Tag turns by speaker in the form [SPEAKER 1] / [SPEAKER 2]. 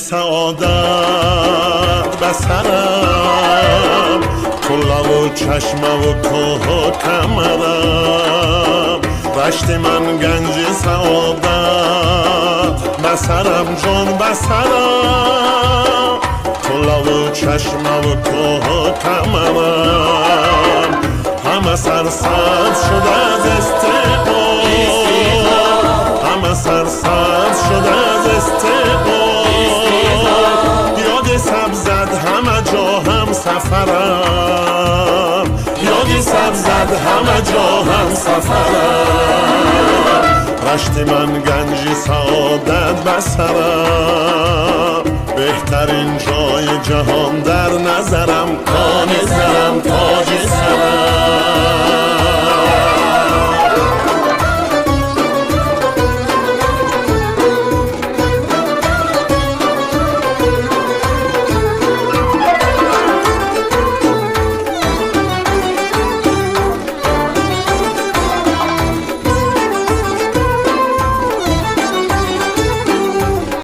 [SPEAKER 1] Саодат ба сарам, қуллаву чашмаву кӯҳу камарам. Рашти ман ганҷи саодат ба сарам, ҷон ба сарам, қуллаву чашмаву кӯҳу камарам. Ҳама сарсабз шуда аз истиқлол, ҳама сарсабз шуда аз истиқлол. Ёди сабзад ҳама ҷо ҳам сафарам, ёди сабзад ҳама ҷо ҳам сафарам. Рашти ман ганҷи саодат ба сарам, беҳтарин ҷои ҷаҳон дар назарам, кони зарам, тоҷи сарам.